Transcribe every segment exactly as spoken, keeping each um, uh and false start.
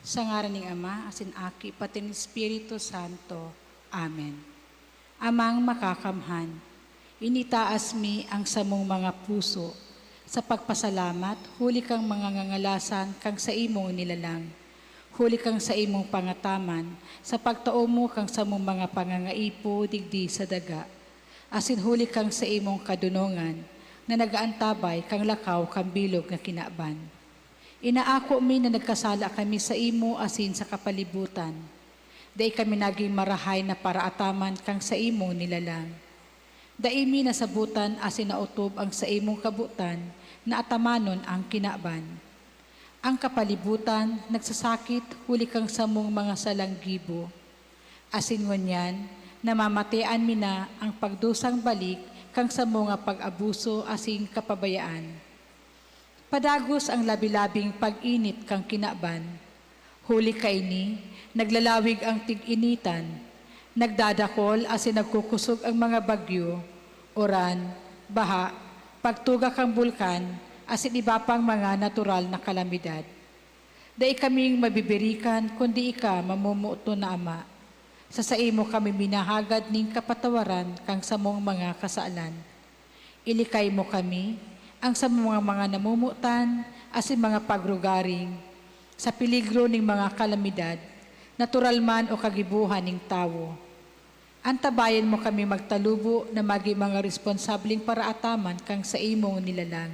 Sa ngaran ning Ama, asin Aki, pati nin Espiritu Santo. Amen. Amang Makakamhan, initaas mi ang samong mga puso sa pagpasalamat huli kan mga ngangalasan kan saimong nilalang, huli kan saimong pangataman sa pagtao mo kan samong mga pangangaipo digdi sa daga, asin huli kan saimong kadonongan na nag-aantabay kan lakaw kan bilog na kinaban. Inaako mi na nagkasala kami saimo asin sa kapalibutan. Dai kami nagin marahay na paraataman kan saimong nilalang. Dai mi nasabotan asin naotob an saimong kabotan na atamanon an kinaban. An kapalibotan nagsasakit huli kan samong mga salang gibo, asin ngunyan namamatean mi na an pagdusang balik kan samong pag-abuso asin kapabayaan. Padagos an labi-labing pag-init kan kinaban. Huli kaini, naglalawig an tig-initan, nagdadakol asin nagkukosog an mga bagyo, uran, baha, pagtuga kan bulkan, asin iba pang mga natural na kalamidad. Dai kaming mabibirikan kundi ika, mamomoton na Ama. Sa saimo kami minahagad nin kapatawaran kan samong mga kasalan. Ilikay mo kami, an samong mga, mga namomotan, asin mga pagrugaring, sa peligro nin mga kalamidad, natural man o kagibohan nin tawo. Antabayan mo kami magtalubo na magin mga responsableng paraataman kan saimong nilalang,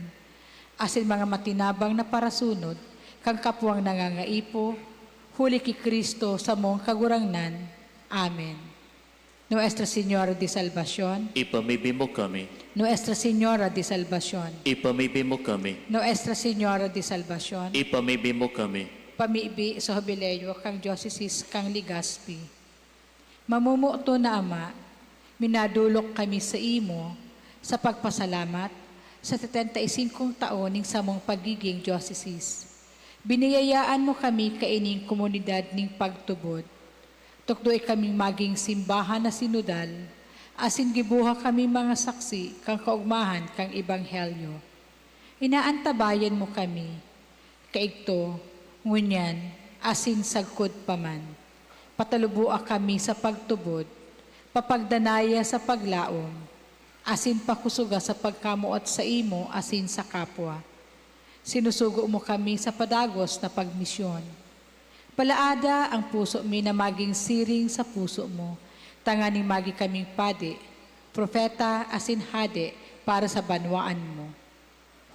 asin mga matinabang na parasunod kan kapwang nangangaipo, huli ki Cristo samong Kagurangnan. Amen. Nuestra Señora de Salvacion. Ipamibi mo kami. Nuestra Señora de Salvacion. Ipamibi mo kami. Nuestra Señora de Salvacion. Ipamibi mo kami. Pamibi sa Hubileo kan Diocesis kan Legazpi. Mamomoton na Ama, minadolok kami saimo sa pagpasalamat sa setenta y cinco taon nin samong pagiging diocesis. Biniyayaan mo kami kaining komunidad nin pagtubod. Tukdoe kaming magin simbahan na sinodal, asin giboha kaming mga saksi kan kaogmahan kan Ebanghelyo. Inaantabayan mo kami, kaigto, ngunyan, asin sagkod pa man. Pataluboa kami sa pagtubod, papagdanaya sa paglaom, asin pakosoga sa pagkamoot saimo asin sa kapwa. Sinusugo mo kami sa padagos na pagmisyon. Palaada an puso mi na magin siring sa puso mo, tanganing magi kaming padi, propeta, asin hade para sa banwaan mo.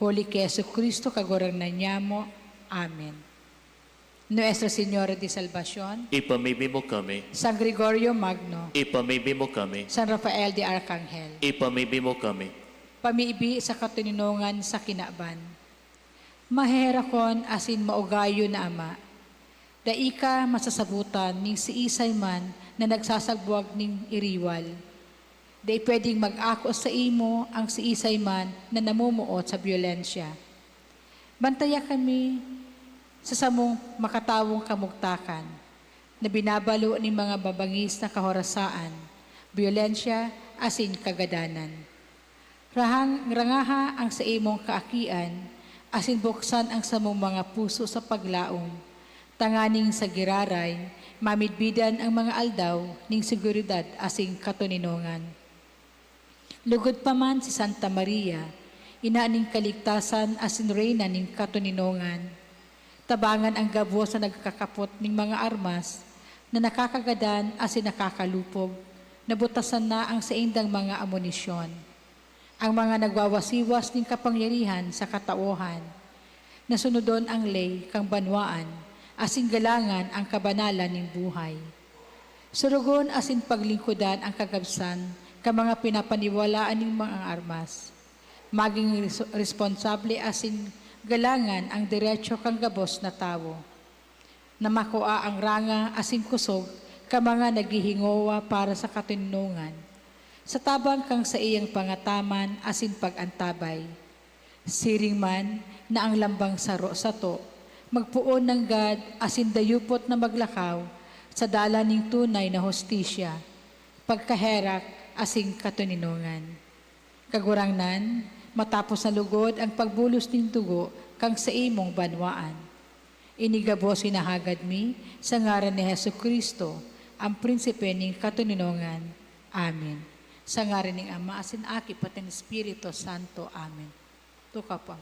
Huli ki Jesu-Cristo, Kagurangnan nyamo. Amen. Nuestra Señora de Salvacion. Ipamibi mo kami. San Gregorio Magno. Ipamibi mo kami. San Rafael de Arcangel. Ipamibi mo kami. Pamibi sa katoninongan sa kinaban. Maheherakon asin maugayon na Ama, dai ka masasabotan nin siisay man na nagsasagbwag nin iriwal. Dai pwedeng mag-ako saimo an siisay man na namomoot sa byolensya. Bantaya kami sa samong makatawong kamugtakan, na binabalo nin mga mabangis na kahorasaan, byolensya, asin kagadanan. Rahang-, rangaha an saimong kaakian, asin buksan an samong mga puso sa paglaom, tanganing sa giraray, mamidbidan an mga aldaw nin seguridad asin katoninongan. Lugod pa man si Santa Maria, ina nin kaligtasan asin reyna nin katoninongan, tabangan an gabos na nagkakapot nin mga armas na nakakagadan asin nakakalupog, nabutasan na an saindang mga amunisyon. An mga nagwawasiwas nin kapangyarihan sa katawohan, na sunodon an ley kan banwaan asin galangan an kabanalan nin buhay. Sorogon asin paglingkodan an kagabsan kan mga pinapaniwalaan nin mga armas. Magin res-, responsable asin galangan an derecho kan gabos na tawo, na makua an ranga asin kosog kan mga naghihingowa para sa katoninongan, sa tabang kan saiyang pangataman asin pag-antabay. Siring man na an lambang saro sato magpoon nanggad asin dayupot na maglakaw sa dalan nin tunay na hustisya, pagkaherak asin katoninongan. Kagurangnan, matapos na lugod an pagbulos nin dugo kan saimong banwaan. Ini gabos hinahagad mi sa ngaran ni Jesu-Cristo, ang Prinsipe nin katoninongan. Amen. Sa ngaran nin Ama, asin Aki, pati nin Espiritu Santo. Amen. Tukaw po ang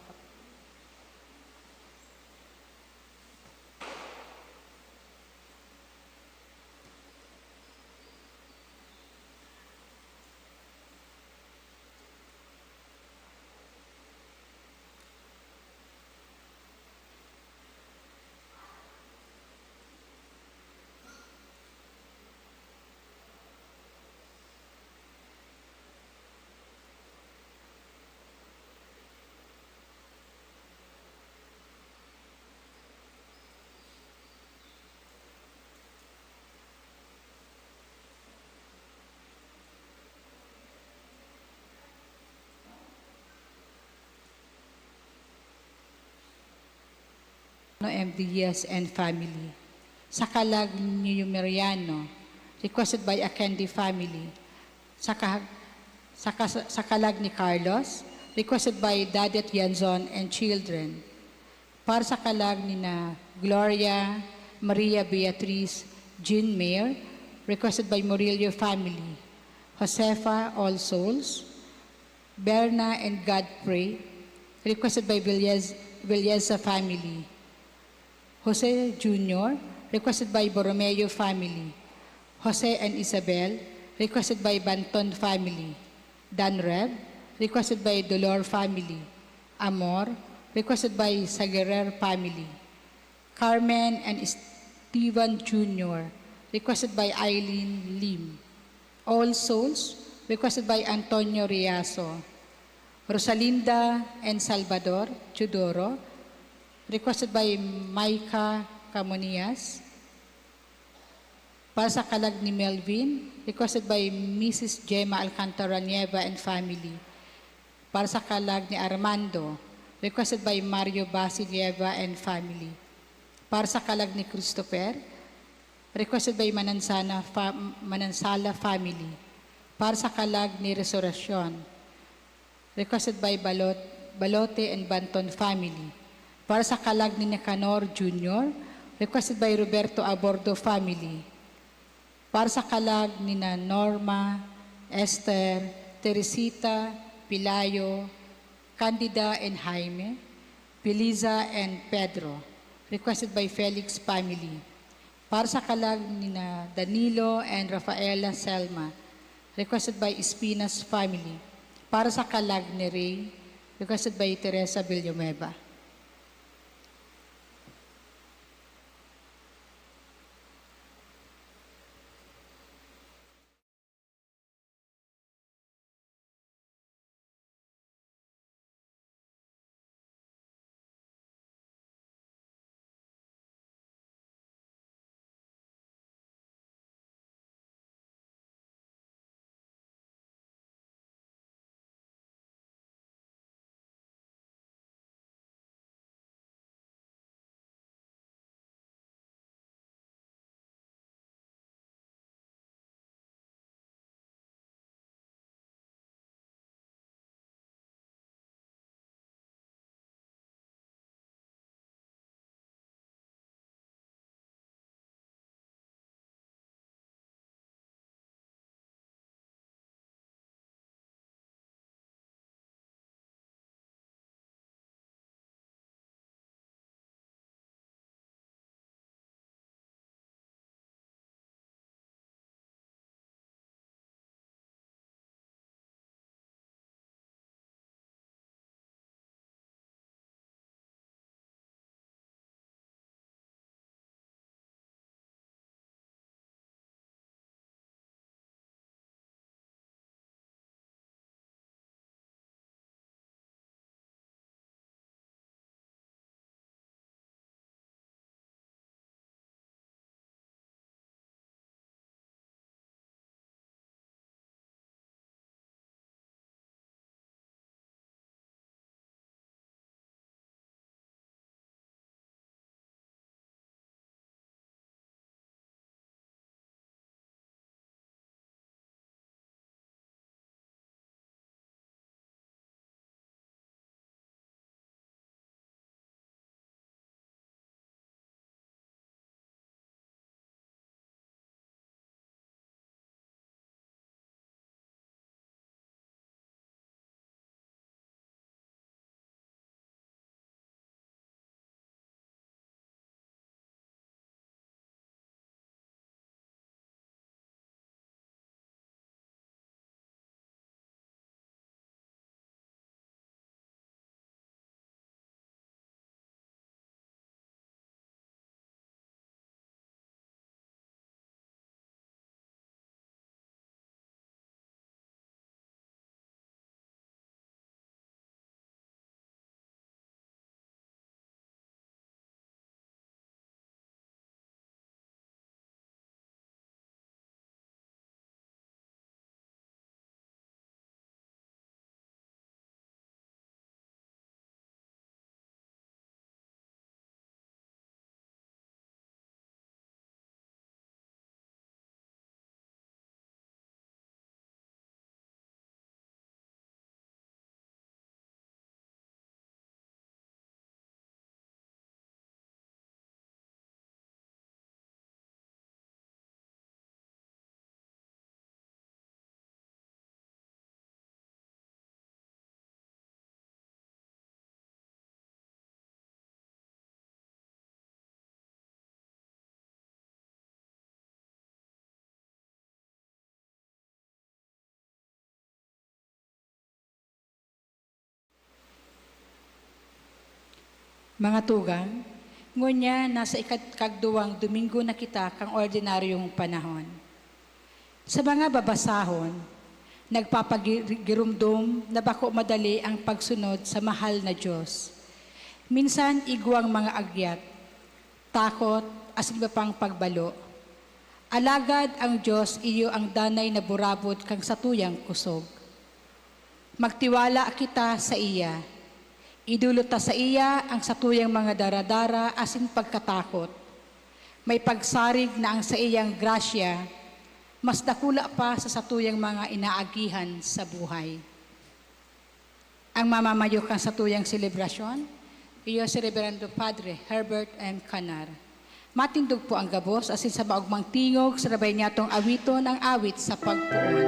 No, M D S and family. Sa kalag ni Yumeriano, requested by Akendi family. Sa ka-, sa ka-, sa kalag ni Carlos, requested by Dadet Yanzon and children. Para sa kalag ni na Gloria Maria Beatriz Jean Mayer, requested by Murillo family. Josefa All Souls, Berna and Godfrey, requested by Villez-, Villeza family. Jose Junior, requested by Borromeo family. Jose and Isabel, requested by Banton family. Dan Reb, requested by Dolor family. Amor, requested by Sagerer family. Carmen and Steven Junior, requested by Eileen Lim. All Souls, requested by Antonio Riaso. Rosalinda and Salvador Teodoro, requested by Micah Camonias. Para sa kalag ni Melvin, requested by Missus Gemma Alcantara Nieva and family. Para sa kalag ni Armando, requested by Mario Basi Nieva and family. Para sa kalag ni Christopher, requested by Manansana fa-, Manansala family. Para sa kalag ni Resurreccion, requested by Balot-, Balote and Banton family. Para sa kalag ni Nicanor Junior, requested by Roberto Abordo family. Para sa kalag ni na Norma, Esther, Teresita, Pilayo, Candida and Jaime, Piliza and Pedro, requested by Felix family. Para sa kalag ni na Danilo and Rafaela Selma, requested by Espinas family. Para sa kalag ni Ray, requested by Teresa Villanueva. Mga tugang, ngunyan nasa ikadkagduwang Domingo na kita kan ordinaryong panahon. Sa mga babasahon, nagpapagirumdom na bako madali ang pagsunod sa mahal na Diyos. Minsan igwang mga agyat, takot, asin iba pang pagbalo. Alagad ang Diyos iyo ang danay na burabod kan satuyang kusog. Magtiwala kita saiya. Idolot ta saiya ang satuyang mga daradara asin pagkatakot. May pagsarig na ang saiyang grasya mas dakula pa sa satuyang mga inaagihan sa buhay. Ang mamamayo kan satuyang selebrasyon, iyo si Reverendo Padre Herbert M. Canar. Matindog po ang gabos asin sa maogmang tingog, sarabay niyatong awiton ang awit sa pagpoon.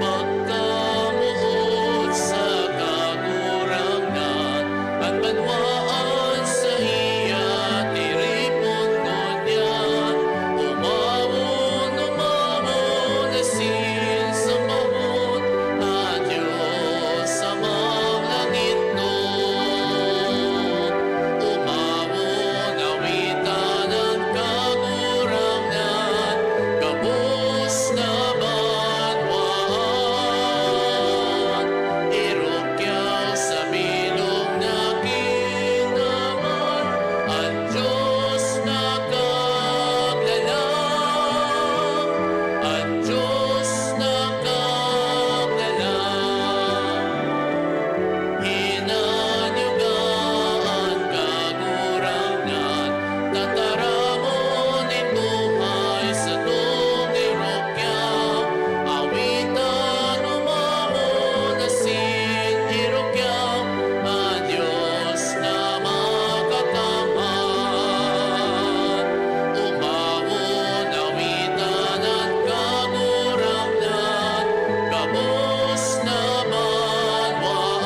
Pagkamoot sa Kagurangnan, an banwaan saiya tiripon ngunyan. Umawon, umawon, asin sambahon an Dios sa mga langitnon. Umawon, awitan an Kagurangnan, gabos na banwaan. Irukyaw sa bilog na kinaban, an Dios na kaglalang, an Dios na kaglalang. Hinanyuga an Kagurangnan, tataramon nin buhay sa tong irukyaw. Awitan, umawon asin irukyaw an Dios na makakamhan. Umawon, awitan an Kagurangnan, gabos na banwaan.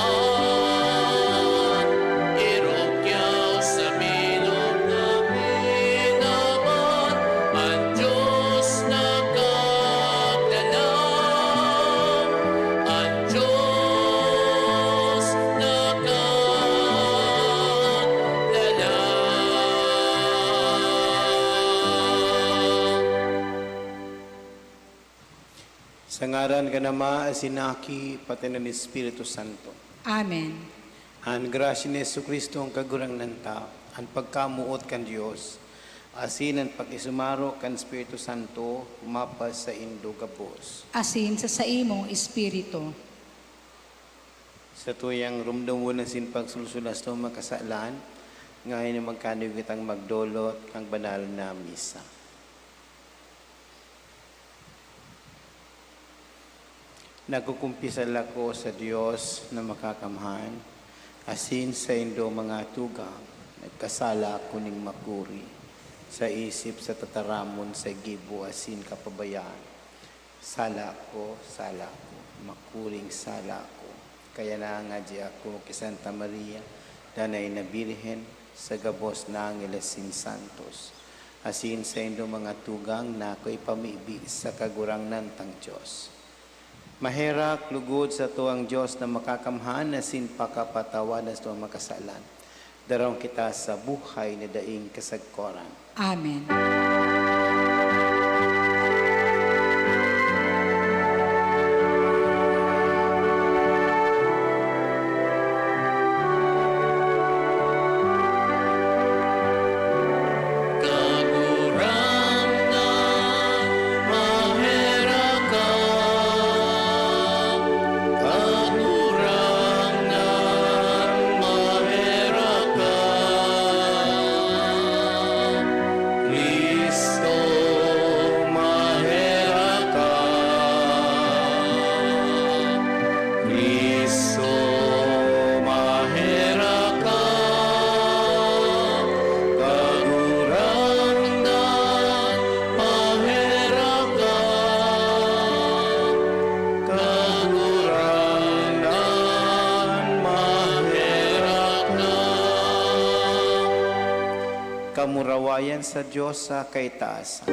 Irukyaw sa bilog na kinaban, an Dios na kaglalang, an Dios na kaglalang. Sa ngaran kan Ama, asin Aki, pati kan Espiritu Santo. Amen. An grasya ni Jesu-Cristo, an Kagurangnan ta, an pagkamoot kan Dios, asin an pakisumaro kan Espiritu Santo, mapasainda gabos. Asin sa saimong espiritu. Satuyang rumdomon asin pagsulsol an satong mga kasalan, ngayon na magkano kitang magdolot kan banal na misa. Nagkukumpisal ako sa Dios na makakamhan, asin saindo, mga tugang, nagkasala ako ning makuri, sa isip, sa tataramon, sa gibo, asin kapabayaan. Sala ako, sala ako, makuring sala ako. Kaya naangadyi ako ki Santa Maria, danay na Birhen, sa gabos na anghel asin santos, asin saindo, mga tugang, na ako ipamibi sa Kagurangnan tang Dios. Maherak lugod sato an Dios na makakamhan asin pakapatawad na sa mga kasalan. Daraon kita sa buhay na daing kasagkoran. Amen. Kagurangnan, maherak ka. Kagurangnan, maherak ka. Cristo, maherak ka. Cristo, maherak ka. Kagurangnan, maherak ka. Kagurangnan, maherak ka. Kamurawayan sa Dios sa kaitaasan.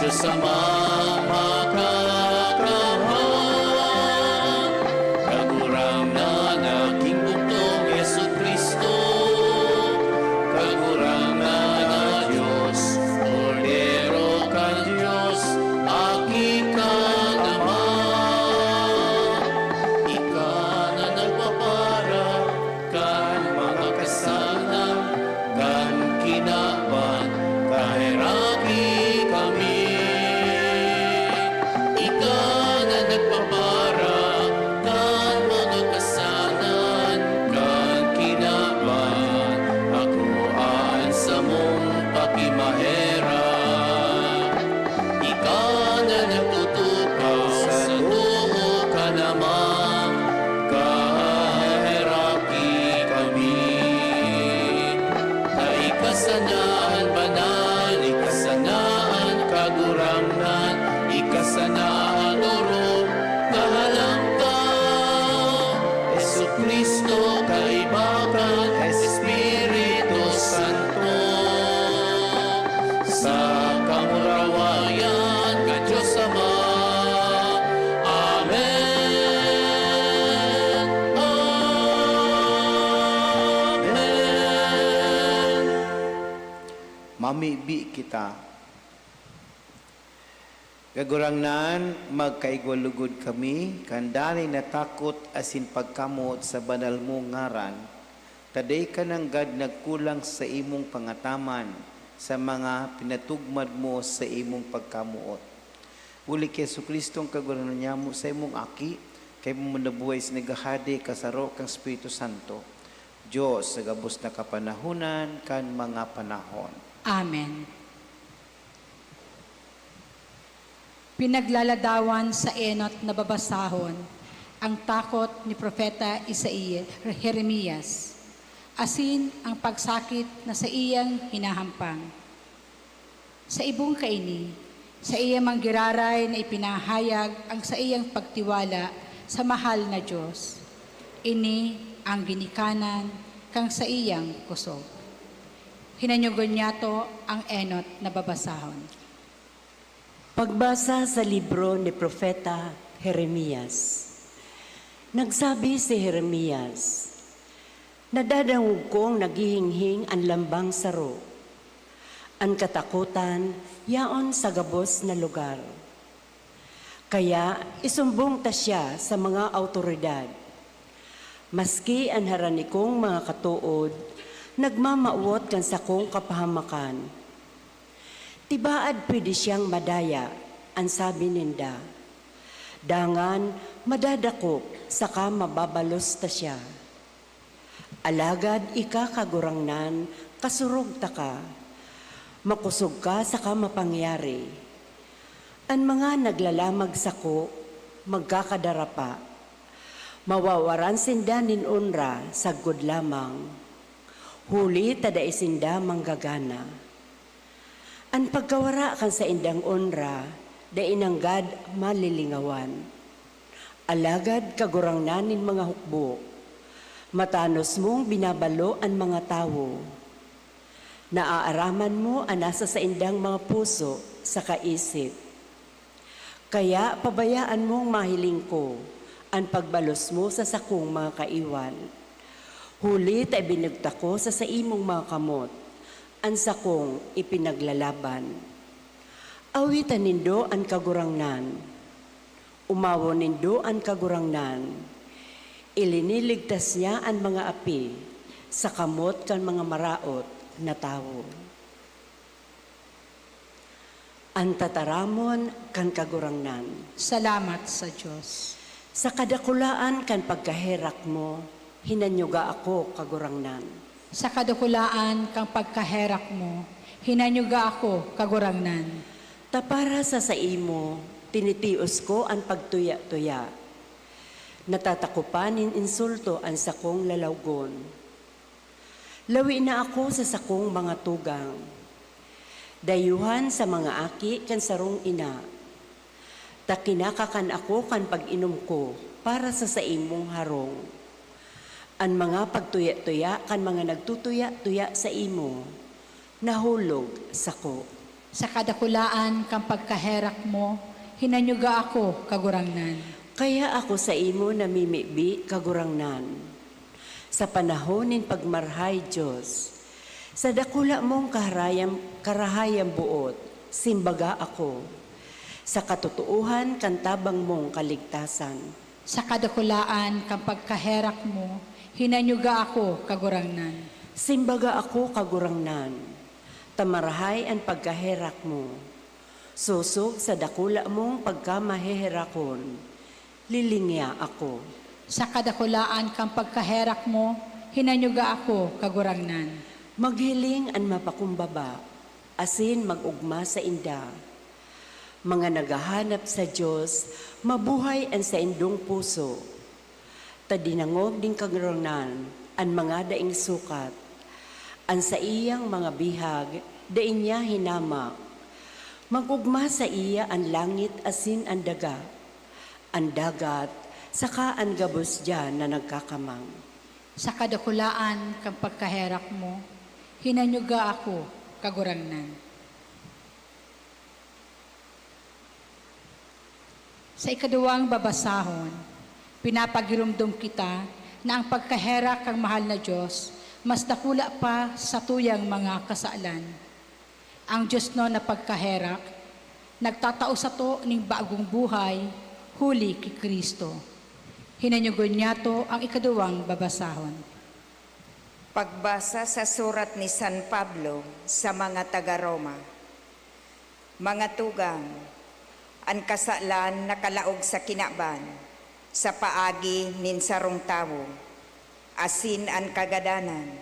Sa mapakakahan, Kagurangnan na king bugtong Jesu-Cristo, Kagurangnan na Dios, Kordero kan Dios, Aki kan Ama. Ika na nagpapara kan mga kasalan kan kinaban, kaheraki kami. Ika na nagpapara kan mga kasalan kan kinaban, ako an samong pakimaherak. Ika na nagtutukaw sa dugo kan Ama, kaheraki kami. Ta ika sana an banal, ika sana an kagurangnan, ika sana an orog, kahalangkaw. Jesu-Cristo, kaiba kan Espiritu Santo, sa kamurawayan kan Dios Ama. Amen. Amen. Mamibi kita. Kagurangnan, magkaigwa lugod kami kan danay na takot asin pagkamoot sa banal mong ngaran, ta dai ka nanggad nagkulang sa imong pangataman sa mga pinatugmad mo sa imong pagkamoot. Huli ki Jesu-Cristo, an Kagurangnan nyamo, sa imong Aki, kaiba man nabuhay asin naghahade kasaro kan Espiritu Santo, Dios sa gabos na kapanahonan kan mga panahon. Amen. Pinaglaladawan sa enot na babasahon ang takot ni Propeta Isaias, Jeremias, asin ang pagsakit na saiyang hinahampang. Sa ibong kaini, saiya man giraray na ipinahayag ang saiyang pagtiwala sa mahal na Dios. Ini ang ginikanan kan saiyang kosog. Hinanyogon niyato ang enot na babasahon. Pagbasa sa libro ni Propeta Jeremias. Nagsabi si Jeremias, "Nadadangog kong naghihinghing an lambang saro. An katakotan yaon sa gabos na lugar. Kaya isumbong ta siya sa mga awtoridad. Maski an harani kong mga katood nagmamawot kan sakong kapahamakan. Tibaad pwede siyang madaya," an sabi ninda. Dangan madadakop saka mababalos ta siya. Alagad ika, Kagurangnan, kasurog taka. Makosog ka saka mapangyari. An mga naglalamag sako, magkakadarapa. Mawawaran sinda nin onra sagkod lamang, huli ta dai sinda manggagana. An pagkawara kan saindang onra dai nanggad malilingawan. Alagad, Kagurangnan nin mga hukbo, matanos mong binabalo an mga tawo. Naaaraman mo an nasa saindang mga puso saka isip. Kaya pabayaan mong mahiling ko an pagbalos mo sa sakong mga kaiwal, huli ta ibinugtak ko sa saimong mga kamot an sakong ipinaglalaban. Awitan nindo an Kagurangnan. Omawon nindo an Kagurangnan. Iliniligtas niya an mga api sa kamot kan mga maraot na tawo. An tataramon kan Kagurangnan. Salamat sa Dios. Sa kadakulaan kan pagkaherak mo, hinanyuga ako, Kagurangnan. Sa kadakulaan kan pagkaherak mo, hinanyuga ako, Kagurangnan. Ta para sa saimo, tinitios ko an pagtuya-tuya. Natatakopan nin insulto an sakong lalawgon. Lawi na ako sa sakong mga tugang, dayuhan sa mga aki kan sarong ina, ta kinakakan ako kan pag-inom ko para sa saimong harong. An mga pagtuya-tuya kan mga nagtutuya-tuya saimo nahulog sako. Sa kadakulaan kan pagkaherak mo, hinanyuga ako, Kagurangnan. Kaya ako saimo namimibi, Kagurangnan, sa panahon nin pagmarahay, Dios. Sa dakula mong kaharayan, karahayan boot, simbaga ako, sa katotoohan kan tabang mong kaligtasan. Sa kadakulaan kan pagkaherak mo, hinanyuga ako, Kagurangnan. Simbaga ako, Kagurangnan, ta marahay an pagkaherak mo. Sosog sa dakula mong pagkamaheherakon, lilingya ako. Sa kadakulaan kan pagkaherak mo, hinanyuga ako, Kagurangnan. Maghiling an mapakumbaba, asin mag-ogma sainda. Mga naghahanap sa Dios, mabuhay an saindong puso. Ta dinangog nin Kagurangnan an mga daing sukat. An saiyang mga bihag, dai niya hinamak. Mag-ogma saiya an langit asin an daga, an dagat, saka an gabos diyan na nagkakamang. Sa kadakulaan kan pagkaherak mo, hinanyuga ako, Kagurangnan. Sa ikaduwang babasahon, pinapagiromdom kita na ang pagkaherak kan mahal na Dios mas dakula pa sa satuyang mga kasalan. Ang diosnon na pagkaherak nagtatao sato nin bagong buhay huli ki Cristo. Hinanyogon niyato ang ikaduwang babasahon. Pagbasa sa surat ni San Pablo sa mga taga Roma. Mga tugang, an kasalan nakalaog sa kinaban sa paagi nin sarong tawo, asin an kagadanan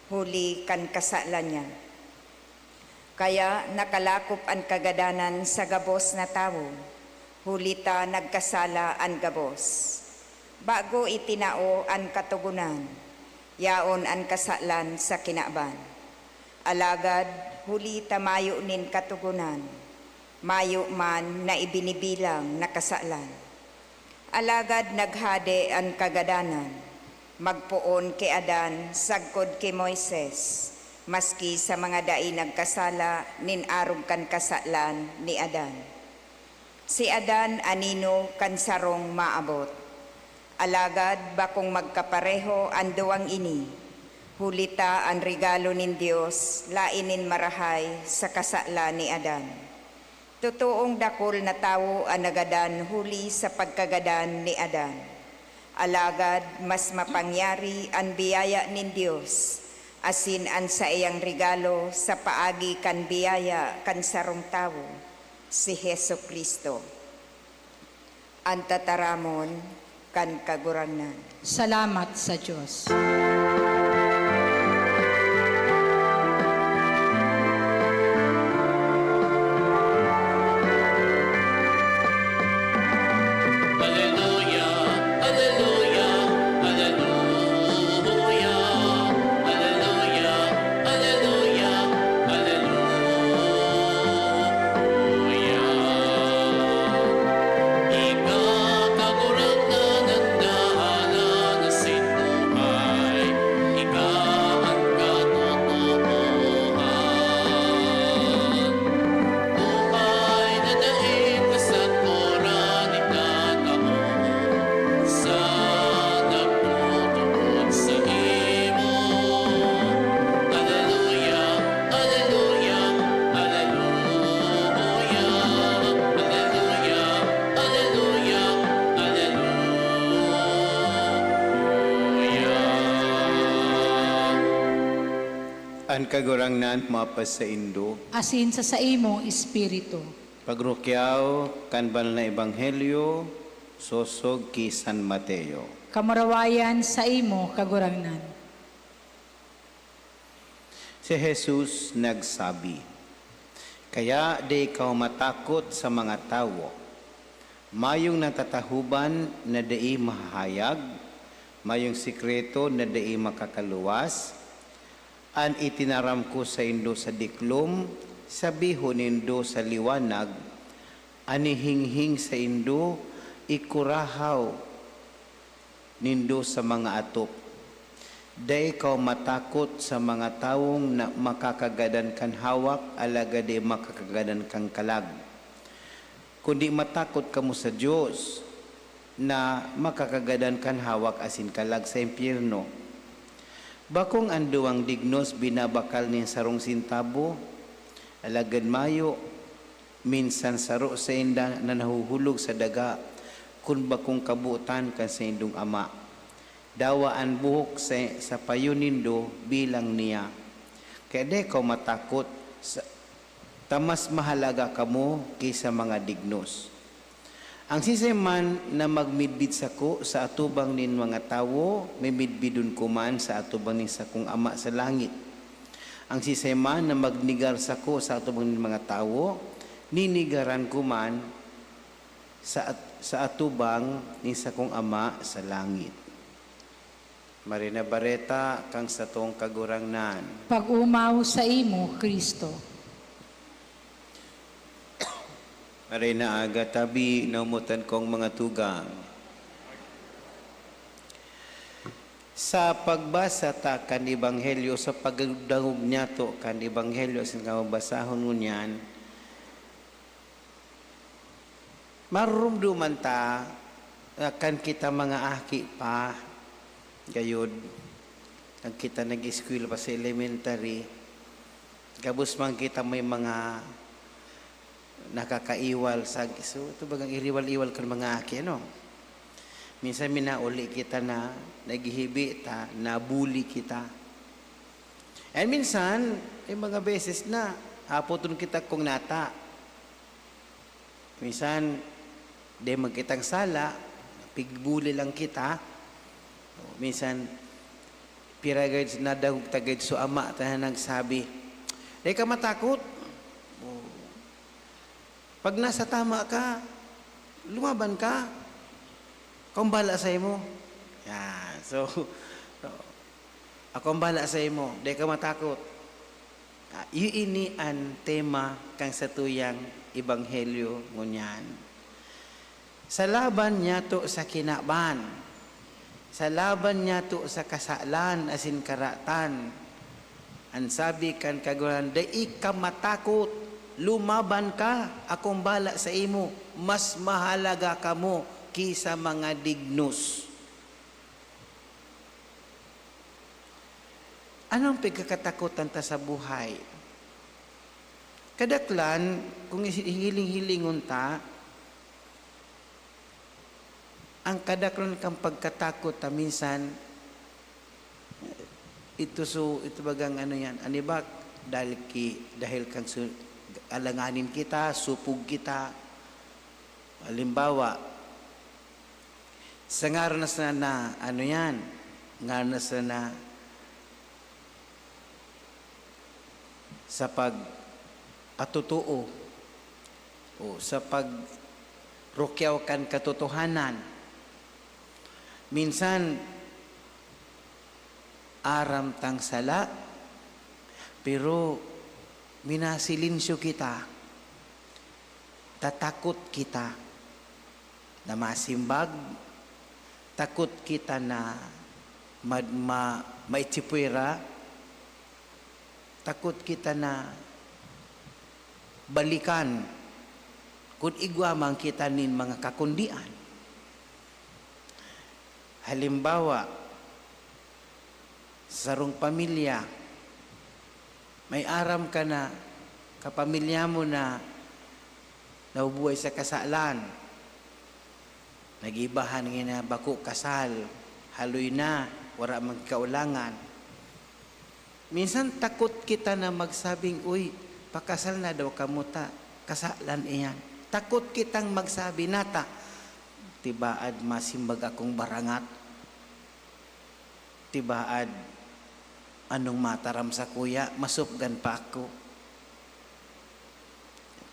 huli kan kasalan niya. Kaya nakalakop an kagadanan sa gabos na tawo, huli ta nagkasala an gabos. Bago itinao an Katogonan, yaon an kasalan sa kinaban. Alagad huli ta mayo nin Katogonan, mayo man na ibinibilang na kasalan. Alagad naghade an kagadanan, magpoon ki Adan sagkod ki Moises, maski sa mga dai nagkasala nin arog kan kasalan ni Adan. Si Adan anino kan sarong maabot. Alagad bakong magkapareho an duwang ini, huli ta an regalo nin Dios laen nin marahay sa kasalan ni Adan. Totoong dakul na tawo an nagadan huli sa pagkagadan ni Adan. Alagad mas mapangyari an biyaya nin Dios asin an saiyang regalo sa paagi kan biyaya kan sarong tawo, si Jesu-Cristo. An tataramon kan Kagurangnan. Salamat sa Dios. Aleluya, aleluya, aleluya, aleluya, aleluya, aleluya. Ika, Kagurangnan, an dalan asin buhay. Ika an katotoohan. Buhay na daing kasatoran itatao sa nagtutubod saimo. Aleluya, aleluya, aleluya, aleluya, aleluya, aleluya. An Kagurangnan mapasaindo. Asin sa saimong espiritu. Pagrukyaw kan Banal na Ebanghelyo sosog ki San Mateo. Kamurawayan saimo, Kagurangnan. Si Jesus nagsabi, "Kaya dai kaw matakot sa mga tawo. Mayong natatahoban na dai mahahayag, mayong sekreto na dai makakaluwas. An itinaram ko saindo sa diklom, sabihon nindo sa liwanag, an hihinghing saindo, ikurahaw nindo sa mga atop. Dai kaw matakot sa mga tawong na makakagadan kan hawak, alagad dai makakagadan kan kalag. Kundi matakot kamo sa Dios, na makakagadan kan hawak asin kalag sa impyerno. Bakong an duwang dignos binabakal nin sarong sentabo, alagad mayo, minsan saro sainda na nahuhulog sa daga kun bakong kabotan kan saindong ama. Dawa an buhok sa, sa payo nindo bilang niya. Kaya dai kaw matakot, sa, ta mas mahalaga kamo ki sa mga dignos. Ang siisay man na magmidbid sako sa atubang nin mga tawo, mimidbidon ko man sa atubang nin sakong Ama sa langit. Ang siisay man na magnegar sako sa atubang nin mga tawo, ninegaran ko man sa at-, sa atubang nin sakong Ama sa langit. Maray na Bareta kan satong Kagurangnan. Pag-omaw saimo, Cristo. Maray na aga, tabi, naomotan kong mga tugang. Sa pagbasa ta kan Ebanghelyo, sa pagdangog niyato kan Ebanghelyo asin kan babasahon ngunyan, marurumduman ta, ah, kan kita mga aki pa, gayod, kan kita nag-eskwela pa sa elementary, gabos man kita may mga nakakaiwal sa, so, ito bagang iriwal-iwal kan mga aki, ano? Minsan minauli kita na naghihibi ta, nabuli kita. And minsan, may mga beses na hapoton kita kung nata. Minsan, di man kitang sala, pigbuli lang kita. Minsan, pira gayod nadangog ta gayod so ama ta na nagsabi, "Dai ka matakot. O, pag nasa tama ka, lumaban ka. Akong bala sa imo." Yan. So, akong bala sa imo. Dai ka matakot. Ah, iyo ini an tema kan satuyang ebanghelyo ngunyan. Sa laban niyato sa kinaban, sa laban niyato sa kasalan asin karatan, an sabi kan Kagurangnan, "Dai ka matakot, lumaban ka, akong bala sa imo, mas mahalaga kamo ki sa mga dignos." Ano ang pagkakatakotan ta sa buhay? Kadaklan, kung isi-, hiling-hilingon ta, ang kadaklan kan pagkatakot ta minsan, ito so, ito bagang ano yan, an iba, dahil ki-, dahil kan su-, alanganin kita, supog kita. Halimbawa, sa ngaran na sana na, ano yan, ngaran na sana na sa pagkatotoo o sa pagrukyaw kan katotohanan. Minsan, aram tang sala, pero minasilencio kita, tatakot kita na masimbag, takot kita na mad-, ma-, maitsipwera, takot kita na balikan kun igwa man kita nin mga kakundian. Halimbawa, sa sarong pamilya, may aram ka na kapamilya mo na nabubuhay sa kasalan. Nag-iibahan ngina bako kasal, haloy na, wara man kaulangan. Minsan takot kita na magsabing, "Uy, pakasal na daw kamo ta, kasalan iyan." Takot kitang magsabi nata, "Tibaad masimbag akong barangat. Tibaad anong mataram sakuya, masupgan pa ako."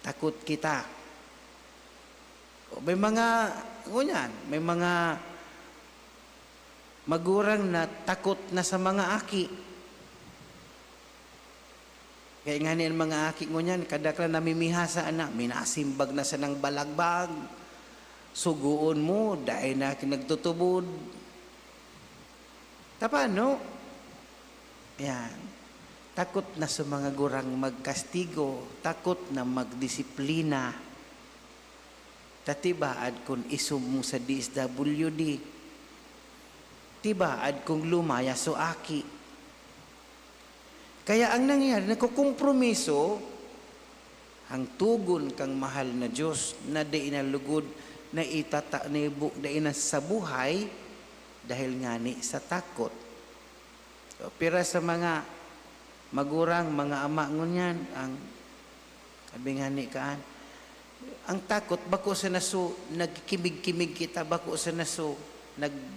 Takot kita. O, may mga, ngunyan, may mga magurang na takot na sa mga aki. Kaya nga ni ang mga aki ngunyan, kadaklan namimihasa na, minasimbag na sanang balagbag. Sugoon mo, dai na nagtutubod. Ta paano? Yan. Takot na sa mga gurang magkastigo, takot na magdisiplina. Ta tibaad kun isom mo sa D S W D, tibaad kung lumaya so aki. Kaya ang nangyayari, nagkukompromiso ang tugon kang mahal na Diyos na dai na lugod na itata-, na ibu-, na inasabuhay dahil ngani sa takot. So, pira sa mga magurang, mga ama ngunyan, ang sabi nga ni Kaan, ang takot, bako sa naso, nagkimig-kimig kita, bako sa naso, nag-,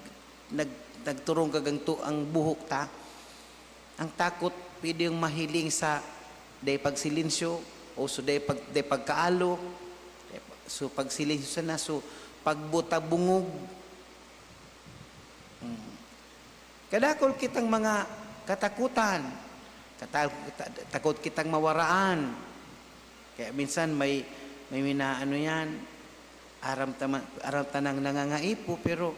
nag-, nagturong kagang to ang buhok ta. Ang takot, pwede yung mahiling sa day pagsilensyo, o sa day pag-, day pagkaalo, so pagsilensyo sa naso, pagbuta bungog. Hmm. Kadakol kitang mga katakutan. Kata-, ta-, takot kitang mawaraan. Kaya minsan may, may minaano yan, aram tama-, aram tanang nangangaipo, pero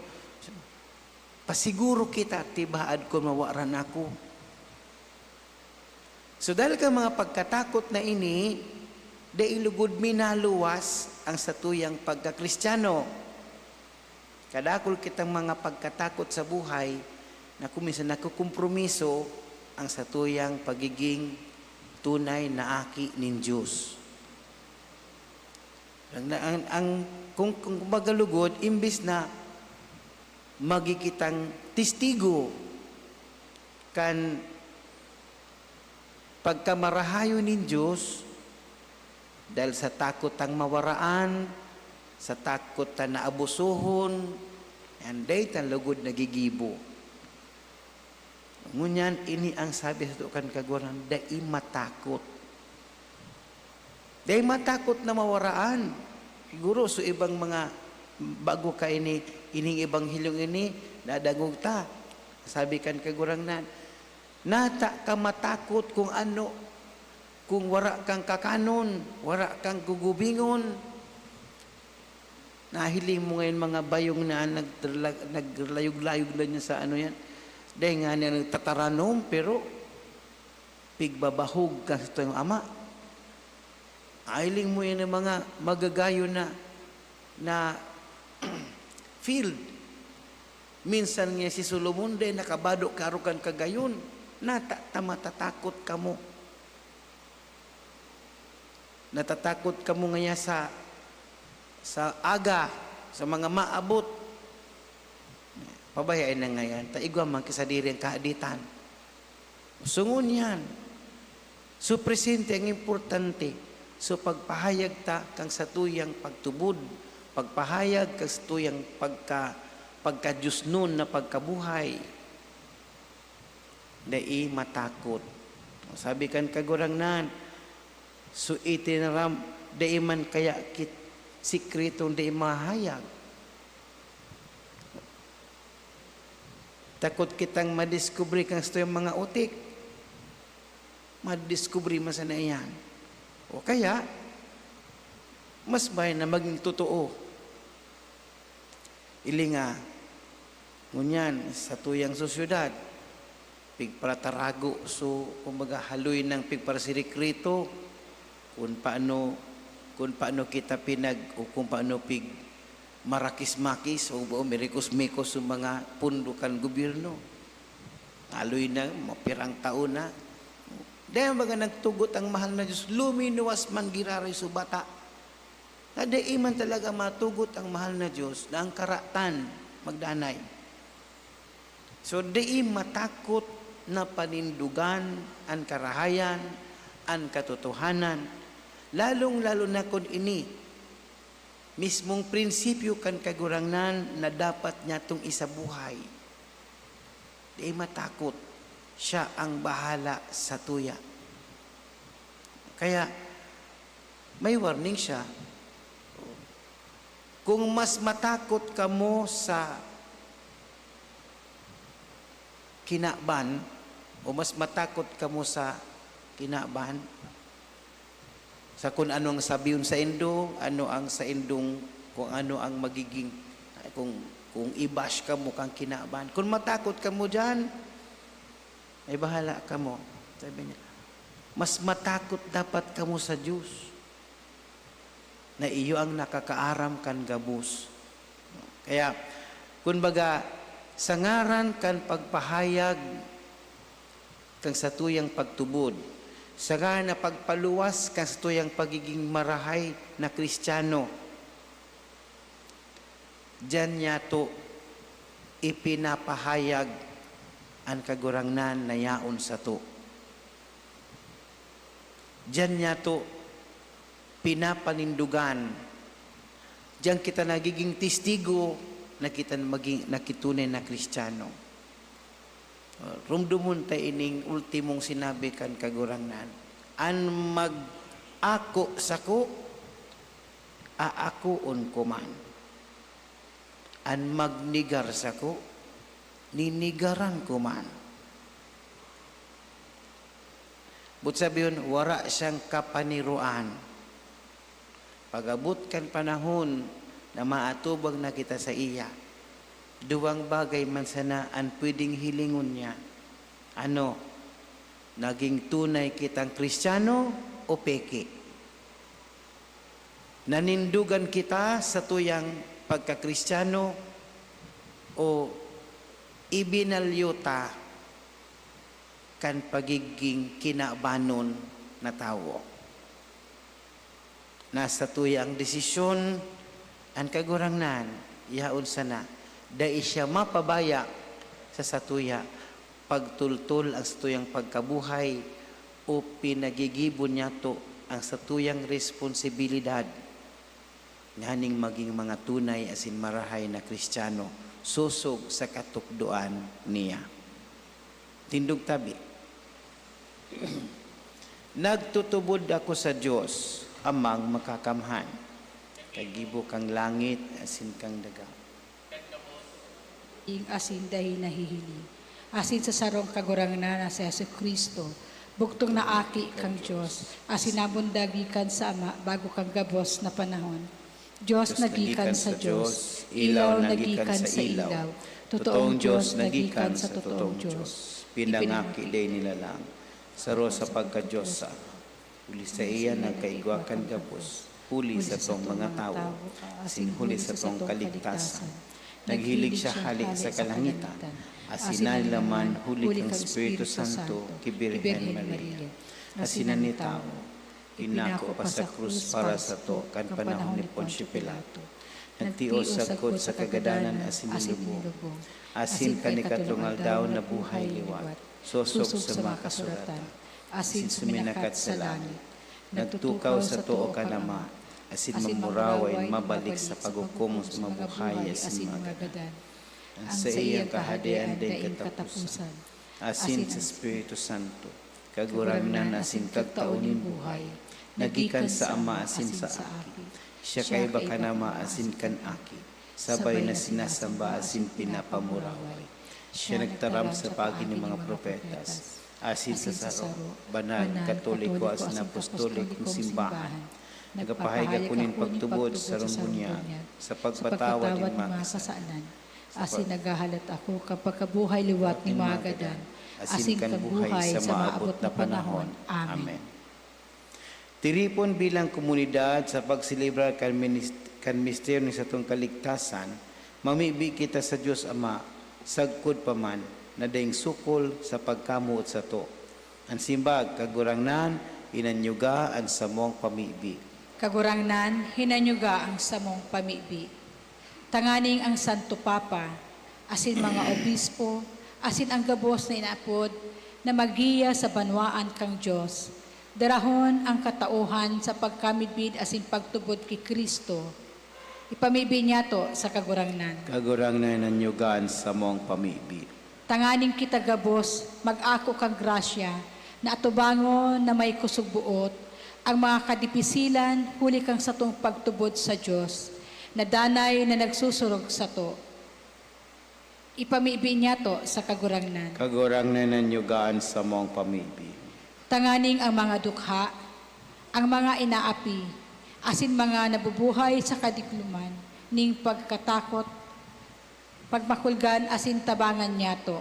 pasiguro kita, "Tibaad ko mawaran ako." So, dahil ka mga pagkatakot na ini, dai lugod minaluwas ang satuyang pagkakristyano. Kadakol kitang mga pagkatakot sa buhay na kung minsan nakukompromiso ang satuyang pagiging tunay na aki nin Diyos. Ang, ang, ang, kung, kung kumbaga lugod, imbis na magi kitang testigo kan pagkamarahayon nin Diyos, dahil sa takot tang mawaraan, sa takot ta na abusohon, yan, dai ta lugod nagigibo. Ngunyan, ini ang sabi sato kan Kagurangnan, dai matakot. Dai matakot na mawaraan. Siguro, so ibang mga bago ka ini, ining ebanghelyo ini, nadangog ta. Sabi kan Kagurangnan, "Nata ka matakot kung ano, kung wara kang kakanon, wara kang gugubingon?" Nahiling mo ngayon mga bayong na nagla-, naglayog-layog na niya sa ano yan. Dahil nga niya nagtataranom, pero pigbabahog ka sa tuyong ama. Nahiling mo yan ang mga magagayon na, na field. Minsan nga si Solomon, dahil nakabado karo kan kagayon, nata-, ta-, matatakot kamo. Natatakot kamo ngaya sa, sa aga, sa mga maabot. Pabayain na ngayan, ta igwa man ki sadiri an kahaditan. So ngunyan, so presente ang importante. So pagpahayag ta kan satuyang pagtubod, pagpahayag kan satuyang pagka-, pagka-diosnon na pagkabuhay. Dai matakot. Sabi kan Kagurangnan, "So itinaram, dai man kaya kit-, sikretong dai mahayag." Takot kitang madiskubre kan satuyang mga utik. Madiskubre man sana iyan. O kaya, mas mayo na magin totoo. Ili nga, ngunyan, satuyang sosyedad, pigparatarago, so, kumbaga, haloy nang pigparasirikreto, kun paano, kun paano kita pinag-, o kun paano pig-, marakis-makis o, o mirikos-mikos sa mga pondo kan gobyerno. Haloy na, mga pirang taon na. Dahil baga nagtugot ang mahal na Diyos, luminuwas man giraray sa bata. Na dai man talaga matugot ang mahal na Diyos na ang karatan magdanay. So, dai matakot na panindogan an karahayan, an katotohanan, lalong-lalo na kun ini mismong prinsipyo kan Kagurangnan na dapat nyatong isabuhay. Dai matakot, siya ang bahala satuya. Kaya, may warning siya. Kung mas matakot kamo sa kinaban, o mas matakot kamo sa kinaban, sa kun ano ang sabihon saindo, ano ang saindong, kung ano ang magiging, kung, kung i-bash kamo kan kinaban. Kun matakot kamo diyan, "Ay, bahala kamo," sabi niya. "Mas matakot dapat kamo sa Diyos na iyo ang nakakaaram kan gabos." Kaya, kun baga, sa ngaran kan pagpahayag kan satuyang pagtubod, sa ngaran na pagpaluwas kan satuyang pagiging marahay na Kristiyano, diyan niyato ipinapahayag an Kagurangnan na yaon sato. Diyan niyato pinapanindogan. Diyan kita nagiging testigo na kita maging, na kitunay na Kristiyano. Rumdomon ta ining ultimong sinabi kan Kagurangnan, "An mag-ako sako, aakoon ko man. An magnegar sako, ninigaran ko man." But sabihon, wara siyang kapaniroan. Pag-abot kan panahon na maatubang na kita saiya, duwang bagay man sana an pwedeng hilingon niya. Ano, naging tunay kitang Kristiyano o peke? Nanindogan kita satuyang pagkakristiyano o ibinalyo ta kan pagiging kinabanon na tawo? Nasa tuya ang desisyon, an Kagurangnan, yaon sana, dai siya mapabaya sa satuya pagtultol ang satuyang pagkabuhay o pinagigibo niyato ang satuyang responsibilidad nganing maging mga tunay asin marahay na Kristiyano sosog sa katukdoan niya. Tindog tabi. Nagtutubod ako sa Dios, Amang Makakamhan, kagibo kan langit asin kan daga. Asin dai nahihiling, asin sa sarong Kagurangnan na si Jesu-Cristo, bugtong na Aki kan Dios, asin nabundag gikan sa Ama bago kan gabos na panahon. Dios na gikan sa Dios, ilaw na gikan sa ilaw, totoong Dios na gikan sa totoong Dios, pinangaki dai nilalang, saro sa pagka-Dios sa, huli saiya nagkaigwa kan gabos, huli satong mga tawo, asin huli satong kaligtasan. Naghilig siya hale sa kalangitan, asin nanilaman huli kan Espiritu Santo ki Birhen Maria, asin nanitawo. Pinako pa sa krus para sato kan panahon ni Poncio Pilato. Nagtios sagkod sa kagadanan asin nilubong. Asin kan ikatlong aldaw nabuhay liwat, sosog sa mga kasuratan, asin suminakat sa langit. Nagtukaw sa too kan Ama, asin mamuraway mabalik sa paghukom sa mga buhay asin mga gadan. An saiyang kahadean daing kataposan, asin sa Espiritu Santo, Kagurangnan asin kagtao nin buhay, nagikan sa Ama asin sa Aki. Siya kaiba kan Ama asin kan Aki, sabay na sinasamba asin pinapamuraway. Siya nagtaram sa paagi nin mga propetas, asin sa saro, banal, katoliko asin apostolikong simbahan. Nagpapahayag ako nin pagtubod sa sarong bunyag, sa pagpatawad nin mga kasalanan. Asin naghahalat ako kan pagkabuhay liwat nin mga gadan, asin kan buhay sa maabot na panahon. Amen. Tiripon bilang komunidad sa pagselebrar kan minis-, kan misteryo nin satong kaligtasan, mamibi kita sa Dios Ama, sagkod pa man, na daing sukol sa pagkamoot sato. An simbag, Kagurangnan, hinanyuga an samong pamibi. Kagurangnan, hinanyuga ang samong pamibi. Tanganing ang Santo Papa, asin mga obispo, asin ang gabos na inaapod na maggiya sa banwaan kan Dios, darahon ang katauhan sa pagkamidbid asin pagtubod ki Cristo. Ipamibi niyato sa Kagurangnan. Kagurangnan, hinanyuga an samong pamibi. Tanganing kita gabos mag-ako kan grasya na atubangon na may kusog-boot ang mga kadipisilan huli kan satong pagtubod sa Dios, na danay na nagsusurog sato. Ipamibi niyato sa Kagurangnan. Kagurangnan, hinanyuga an samong pamibi. Tanganing ang mga dukha, ang mga inaapi, asin mga nabubuhay sa kadikloman nin pagkatakot, pagmakulgan asin tabangan niyato.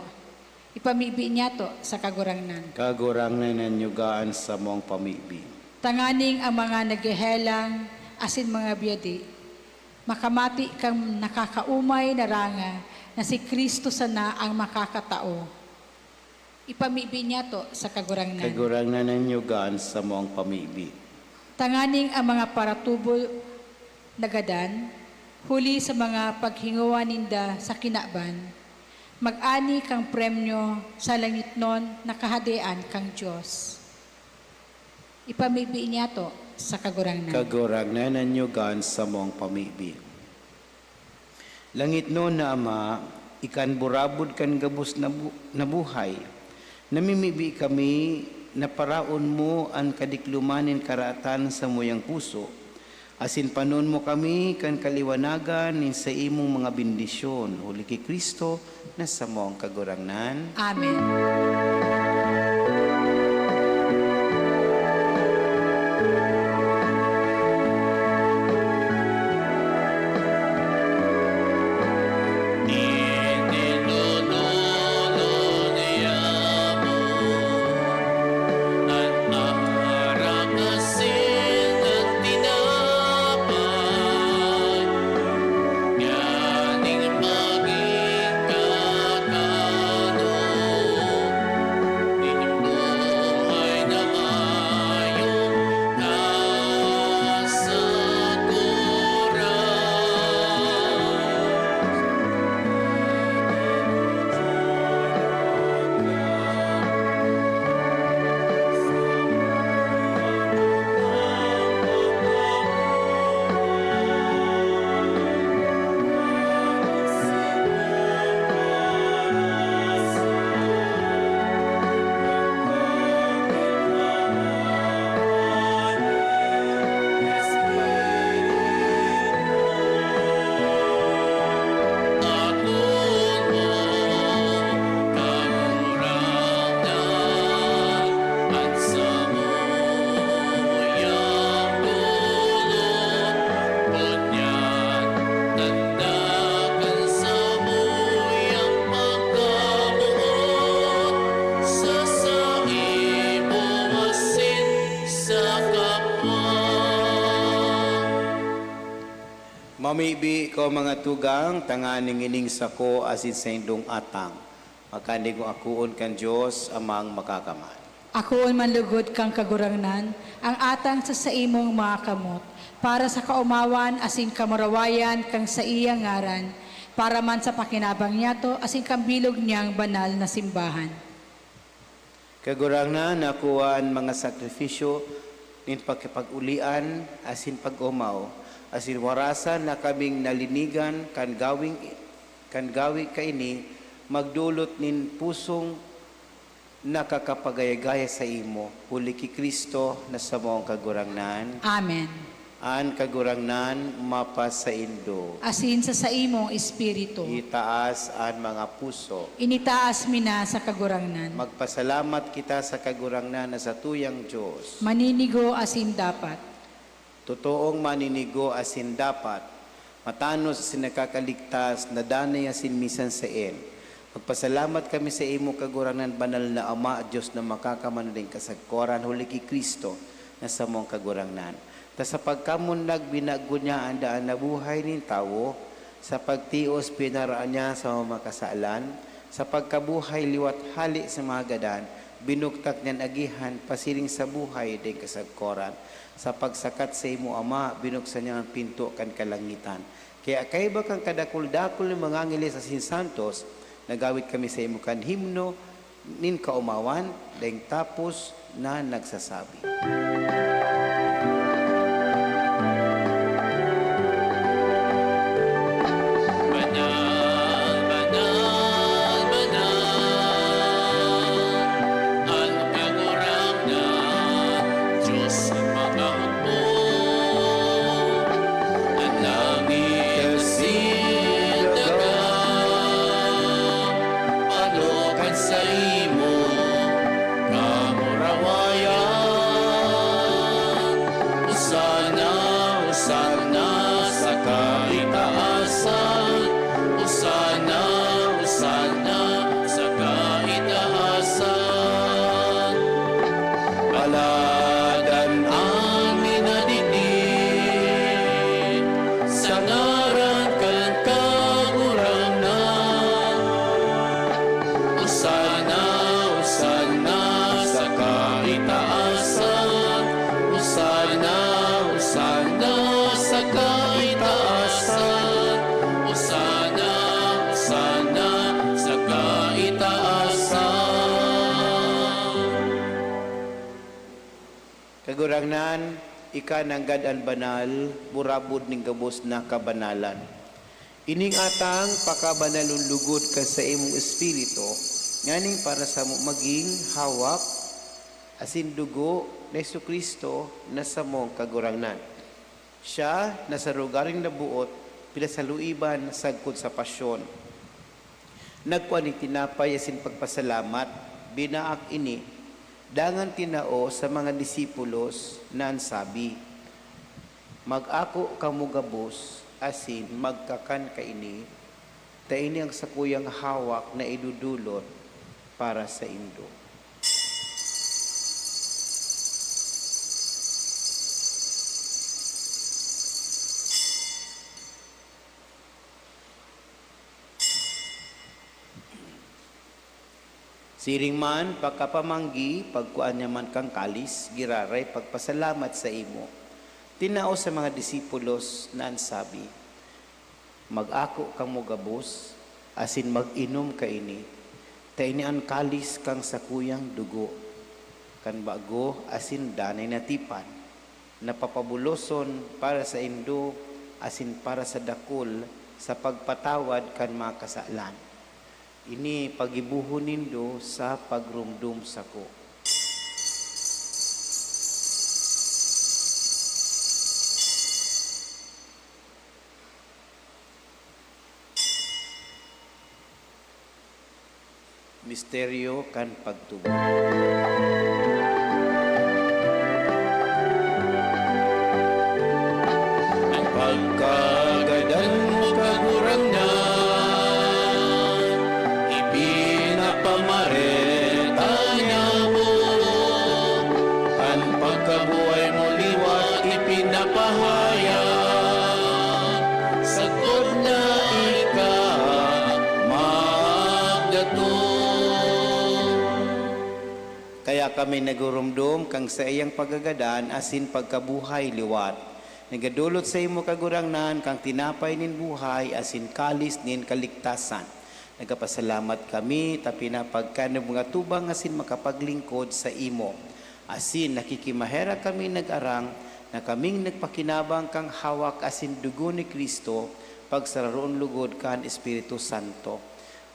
Ipamibi niyato sa Kagurangnan. Kagurangnan, nanyugaan samong pamibi. Tanganing ang mga naghehelang asin mga biyadi makamati kan nakakaomay na ranga na si Cristo sana ang makakatao. Ipamibi niyato sa Kagurangnan. Kagurangnan, nanyugaan samong pamibi. Tanganing ang mga paratubo na gadan, huli sa mga paghingowa ninda sa kinaban, mag-ani kan premyo sa langitnon na Kahadean kan Dios. Ipamibi niyato sa Kagurangnan. Kagurangnan, nanyugaan samong pamibi. Langitnon na Ama, ika an burabod kan gabos na bu-, na buhay. Namimibi kami na paraon mo an kadikloman nin karaatan sa samuyang puso, asin panon mo kami kan kaliwanagan nin saimong mga bendisyon, huli ki Cristo na samong Kagurangnan. Amen. Mamibi ko, mga tugang, tanganing ining sako asin saindong atang magkanigong akoon kan Dios Amang Makakamhan. Akoon man lugod kan Kagurangnan an atang sa saimong mga kamot, para sa kaomawan asin kamurawayan kan saiyang ngaran, para man sa pakinabang niyato asin kan bilog niyang banal na simbahan. Kagurangnan, akoa an mga sakrifisyo nin pakipag-olian asin pag-omaw, asin warasan na kaming nalinigan kan gawing, kan gawi kaini, magdolot nin pusong nakakapagaya-gaya saimo, huli ki Cristo na samong Kagurangnan. Amen. An Kagurangnan mapasaindo. Asin sa saimong espiritu. Itaas an mga puso. Initaas mi na sa Kagurangnan. Magpasalamat kita sa Kagurangnan na satuyang Dios. Maninigo asin dapat. Totoong maninigo asin dapat, matanos asin nakakaligtas, na danay asin minsan saen. Magpasalamat kami saimo, Kagurangnan, banal na Ama, Dios na makakamano nin kasagkoran, huli ki Cristo, na samong Kagurangnan. Ta sa pagkamundag, binago niya an daan na buhay nin tawo, sa pagtios, pinaraan niya sa mga kasalan, sa pagkabuhay liwat hale sa mga gadan, binugtak niya an agihan pasiring sa buhay daing kasagkoran. Sa pagsakat saimo, Ama, binuksan niya an pinto kan kalangitan. Kaya kaiba kan kadakul-dakul nin mga angeles asin santos, nagawit kami saimo kan himno nin kaomawan, daing tapos na nagsasabi. Banal, banal, banal, an Kagurangnan, Dios nin mga hukbo. An langit asin daga, pano kan saimo kamurawayan. Kagurangnan, ika nanggad an banal, burabod nin gabos na kabanalan. Ining atang pakabanalon lugod kan saimong Espiritu, nganing para samo magin hawak asin dugo ni Jesu-Cristo na samong Kagurangnan. Siya na sa rogaring naboot, pinasaluiban sagkod sa pasyon. Nagkua nin tinapay asin pagpasalamat, binaak ini, dangan tinao sa mga disipulos na an sabi, "Mag-ako kamo gabos asin magkakan kaini, ta ini an sakuyang hawak na idodolot para saindo." Siring man, pagkapamanggi, pagkua niya man kan kalis, giraray pagpasalamat saimo, tinao sa mga disipulos na an sabi, "Mag-ako kamo gabos, asin mag-inom kaini, ta ini an kalis kan sakuyang dugo, kan bago asin danay na tipan, na papabuloson para saindo asin para sa dakul sa pagpatawad kan mga kasalan. Ini pagibohon nindo sa pagromdom sako." Misteryo kan pagtubod. Ang pagkagadan mo, Kagurangnan, ipinapamareta niamo. An pagkabuhay mo liwat ipinapahayag, sagkod na ika magdatong. Kaya kami nagurumdom kan saiyang pagkagadan asin pagkabuhay liwat. Nagadolot saimo, Kagurangnan, kan tinapay nin buhay asin kalis nin kaligtasan. Nagpapasalamat kami ta pinapagkan nin mga atubang asin makapaglingkod saimo. Asin nakikimaherak kami nag-arang na kaming nagpakinabang kan hawak asin dugo ni Cristo, pagsararoon logod kan Espiritu Santo.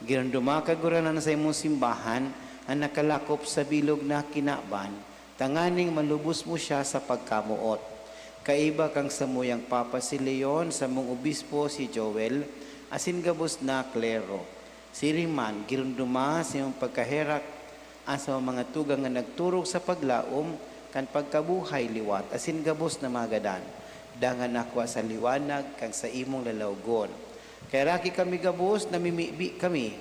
Giromdoma, Kagurangnan, sa imong simbahan an nakalakop sa bilog na kinaban, tanganing malubos mo siya sa pagkamoot. Kaiba kan samuyang Papa si Leon, samong Obispo si Joel, asin gabos na klero. Siring man, giromdoma sa imong pagkaherak an sa mga tugang na nagturog sa paglaom kan pagkabuhay liwat asin gabos na mga gadan, dangan nakua sa liwanag kan saimong lalawogon. Kaheraki kami gabos, namimibi kami,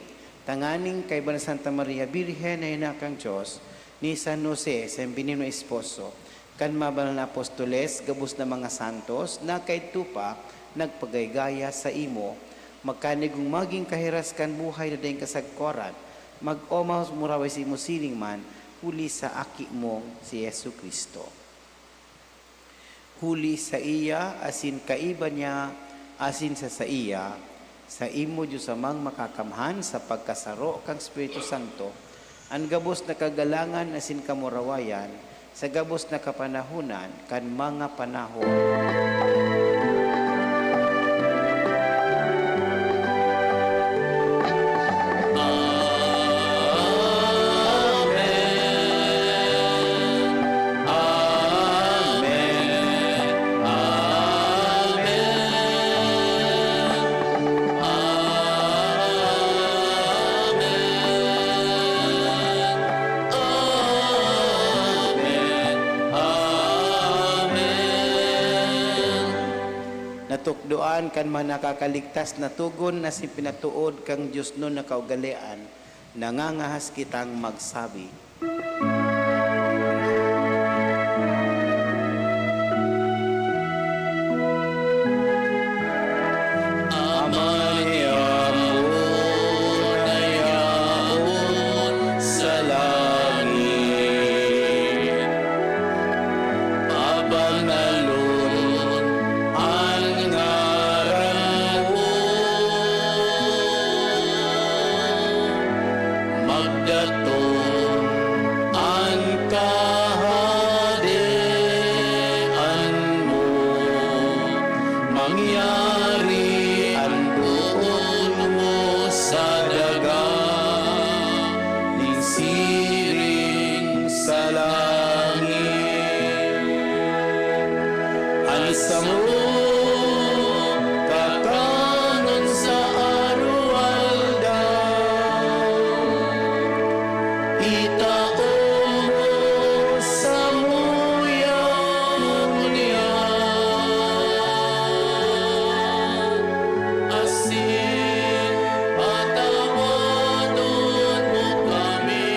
tanganing kaiba ni Santa Maria Birhen na ina kan Dios, ni San Jose, sa Benigno Esposo, kan mga banal na apostoles, gabos na mga santos na kaidto pa nagpagaygaya saimo, magkanigong magin kahiras kan buhay na daing kasagkoran, mag-omaw muraway saimo siring man, huli sa Aki mong si Jesu-Cristo. Huli saiya, asin kaiba niya, asin sa saiya, saimo, Dios Amang Makakamhan, sa pagkasaro kan Espiritu Santo, an gabos na kagalangan asin kamurawayan sa gabos na kapanahonan kan mga panahon. Amen. Amen. Amen. Amen. Amen. Amen. Natukdoan kan mga nakakaligtas na togon na si pinatood kan diosnon na kaugalean, nangangahas kitang magsabi. Ama niamo na yaon sa langit, pabanalon an ngaran mo, magdatong Nangyari an boot mo sa daga nin siring sa langit. An samo kakanon sa aroaldaw, itao mo samuya ngunyan, asin patawadon mo kami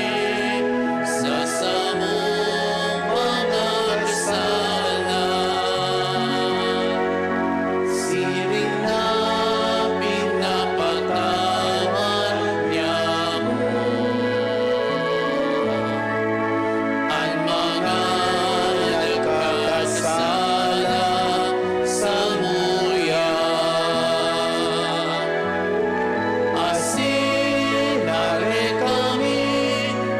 sa samong mga kasalan, siring na pinapatawad niamo an mga nagkakasala samuya. Asin dai kami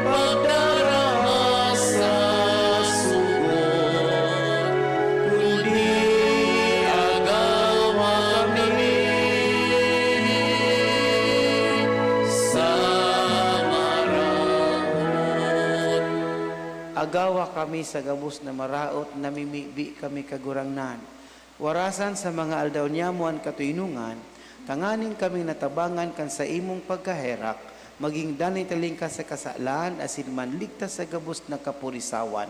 pagdarahas sa sugot, kundi agawa kami sa maraot. Agawa kami sa gabos na maraot, namimibi kami, Kagurangnan. Warasan sa mga aldaw niyamo an katoynongan, tanganing kaming natabangan kan saimong pagkaherak, magin danay talingkas sa kasalan asin manligtas sa gabos na kapurisawan,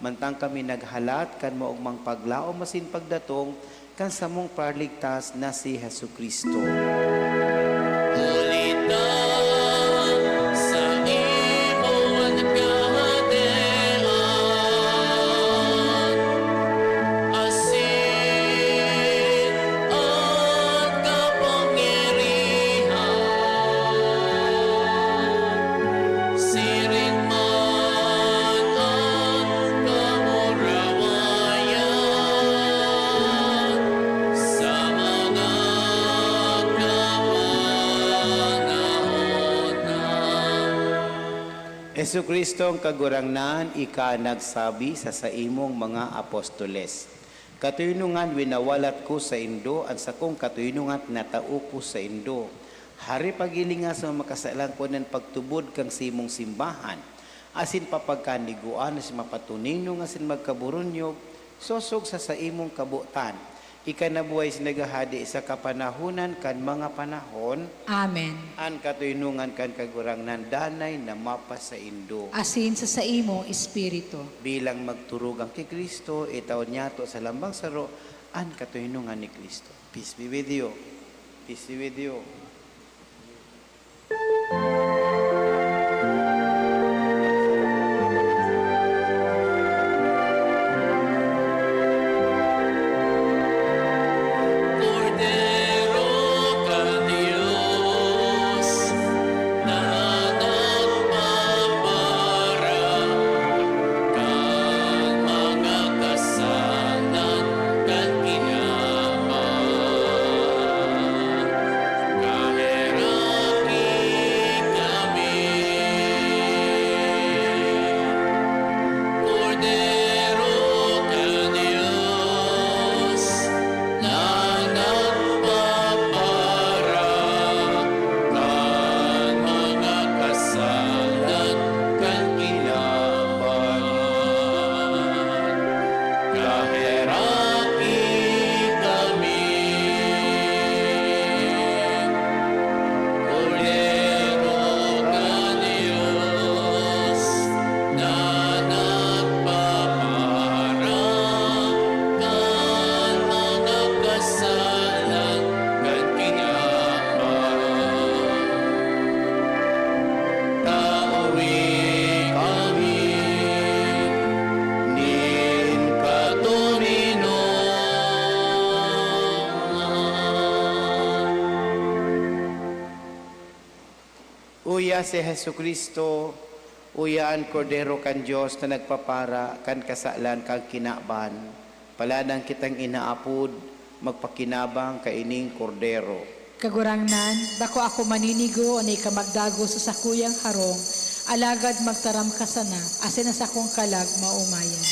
mantang kami naghalat kan maogmang paglaom asin pagdatong kan samong Paraligtas na si Jesu-Cristo. Huli ta sa imo an kahadean, asin an kapangyarihan, siring man an kamurawayan sa mga kapanahonan. Jesu-Cristo, ang Kagurangnan, ika nagsabi sa saimong mga apostoles, "Katoynongan winawalat ko saindo, an sakong katoynongan tinatao ko saindo." Hari, pagilinga sa mga makasalan kun an pagtubod kan saimong simbahan, asin papagkanigua na siya mapatoninong asin magkaburunyog, sosog sa saimong kabotan. Ika na buhay asin naghahade sa kapanahonan kan mga panahon. Amen. An katoynongan kan Kagurangnan danay na mapasaindo. Asin sa saimong espiritu. Bilang magturugang ki Cristo, itao niyato sa lambang saro an katoynongan ni Cristo. Peace be with you. Peace be with you. Kordero kan Dios na nagpapara kan mga kasalan kan kinaban, kaheraki kami. Kordero kan Dios, na nagpapara kan mga kasalan kan kinaban, kaheraki kami. Kordero kan Dios, na nagpapara kan mga kasalan kan kinaban, tawi kami nin katoninongan. Uya si Jesu-Cristo, uya an Kordero kan Dios na nagpapara kan kasalan kan kinaban. Paladan kitang inaapod, magpakinabang kaining Kordero. Kagurangnan, bako ako maninigo na ika magdagos sa sakuyang harong, alagad magtaram ka sana, asin an sakong kalag maomayan.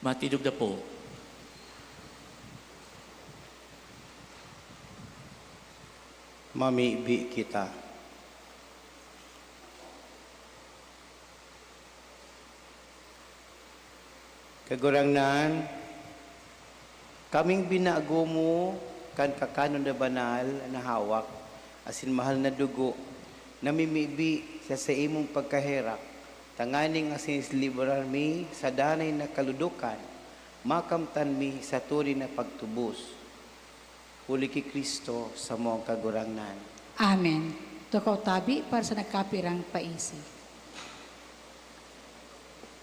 Matindog na po. Mamibi kita. Kagurangnan, kaming binago mo kan kakanon na banal na hawak asin mahal na dugo, namimibi sa saimong pagkaherak, tanganing asin librar mi sa danay na kaludukan, makamtan mi sa tunay na pagtubos. Huli ki Cristo, samong Kagurangnan. Amen. Tukaw tabi para sa nagkapirang paisi.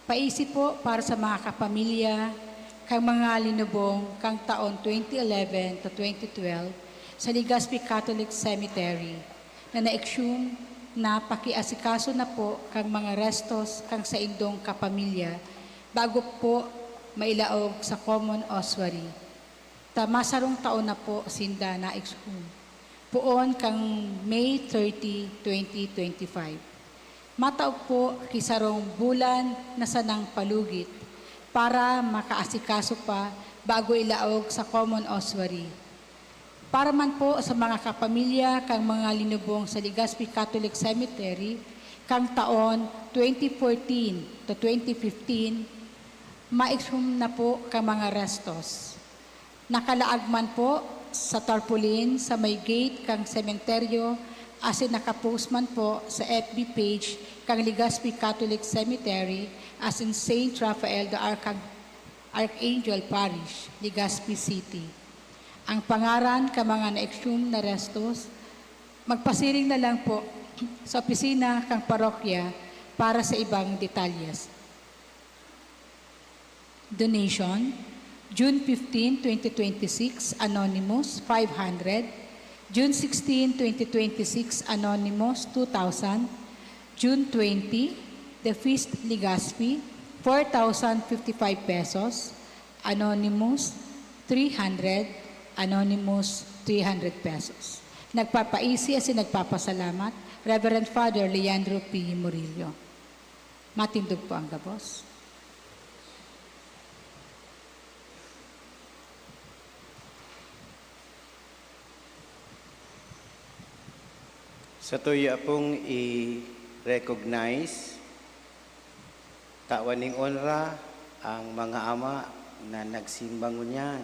Paisi po para sa mga kapamilya kan mga linubong kan taon twenty eleven to twenty twelve sa Legazpi Catholic Cemetery na na-exhume na pakiasikaso na po kan mga restos kan saindong kapamilya bago po mailaog sa common ossuary. Ta masarong taon na po sinda na-exhume, poon kan May thirty, twenty twenty-five. Mataog po ki sarong bulan na sanang palugit para makaasikaso pa bago ilaog sa common ossuary. Para man po sa mga kapamilya kan mga linubong sa Legazpi Catholic Cemetery, kan taon twenty fourteen to twenty fifteen, ma-exhume na po kan mga restos. Nakalaag man po sa tarpaulin sa may gate kan sementeryo asin naka-post man po sa F B page kan Legazpi Catholic Cemetery asin Saint Raphael the Archang-, Archangel Parish, Legazpi City. Ang pangaran kan mga na-exhume na restos, magpasiring na lang po sa opisina kan parokya para sa ibang detalyes. Donation, June fifteen, twenty twenty-six, anonymous, five hundred. June sixteen, twenty twenty-six, anonymous, two thousand. June twenty, the feast Legazpi, four thousand fifty-five pesos, anonymous, three hundred, anonymous, three hundred pesos. Nagpapaisi asin nagpapasalamat, Reverend Father Leandro P. Murillo. Matindog po ang gabos. Satuya pong i-recognize, tawan ning onra ang mga ama na nagsimba ngunyan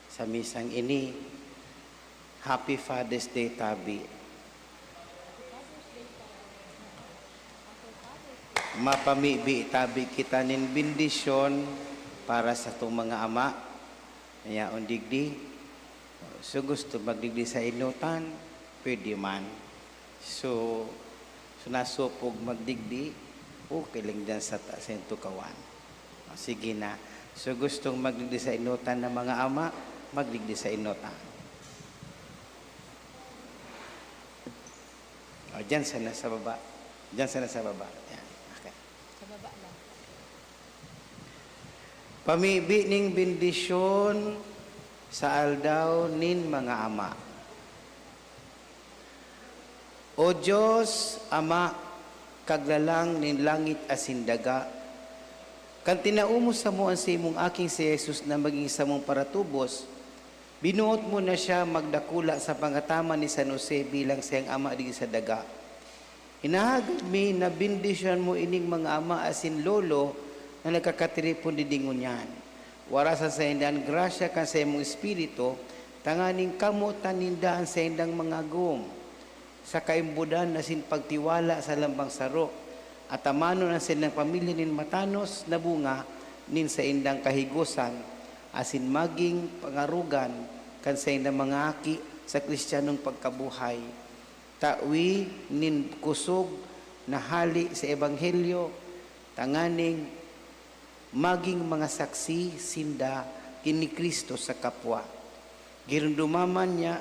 sa misang ini. Happy Father's Day tabi. Mapamibi tabi kita nin bendisyon para satong mga ama na yaon digdi. So, gusto magdigdi sa enotan, pwede man. So, so nasopog magdigdi, okay lang dyan sa ta-, sa tukawan. O, sige na. So, gustong magdigdi sa enotan ng mga ama, magdigdi sa enotan. O, dyan sana sa baba. Dyan sana sa baba. Yan. Okay. Sa baba lang. Pamibi ning bendisyon sa aldaw nin mga ama. O Dios, Ama, Kaglalang nin langit asin daga, kan tinao mo samo an saimong Aking si Jesus na magin samong paratubos, binuot mo na siya magdakula sa pangataman ni San Jose bilang saiyang ama digdi sa daga. Hinahagad mi na bendisyonan mo ining mga ama asin lolo na nagkakatiripon digdi ngunyan. Warasan sainda an grasya kan saimong Espiritu, tanganing kamotan ninda an saindang mga agom sa kaimbodan asin pagtiwala sa lambang saro, at tamanon an saindang pamilya nin matanos na bunga nin saindang kahigosan, asin magin pangarogan kan saindang mga aki sa Cristianong pagkabuhay. Tawi nin kusog na hali sa ebanghelyo, tanganing magin mga saksi sinda ki ni Cristo sa kapwa. Girindoman man niya,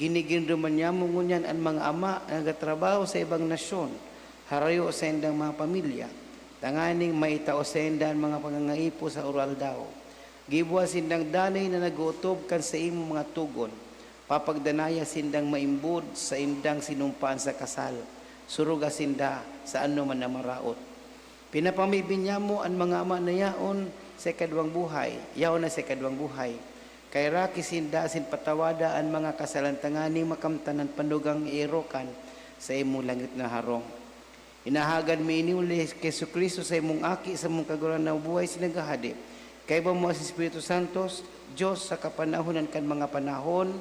ginigirindoman niya mo ngunyan an mga ama na nagtatrabaho sa ibang nasyon, harayo saindang mga pamilya, tanganing maitao sainda an mga pangangaipo sa aroaldaw. Giboha sindang danay na nag-ootob kan saimong mga togon. Papagdanaya sindang maimbod saindang sinumpaan sa kasal. Suruga sinda sa anoman na maraot. Pinapamibi niya mo an mga ama na yaon sa ikadwang buhay, yaon na sa ikadwang buhay. Kaheraki sinda asin patawada an mga kasalan tanganing makamtan an panugang eerokan sa imong langit na harong. Hinahagad mi ini huli ki Jesu-Cristo, sa imong Aki, samong Kagurangnan na buhay asin naghahade, kaiba mo asin Espiritu Santo, Dios sa kapanahonan kan mga panahon.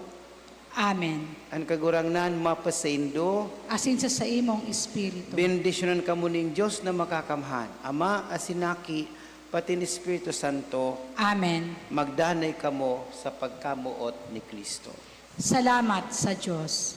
Amen. An Kagurangnan mapasaindo. Asin sa saimong espiritu. Bendisyonan kamo nin Dios na Makakamhan, Ama asin Aki, pati nin Espiritu Santo. Amen. Magdanay kamo sa pagkamoot ni Cristo. Salamat sa Dios.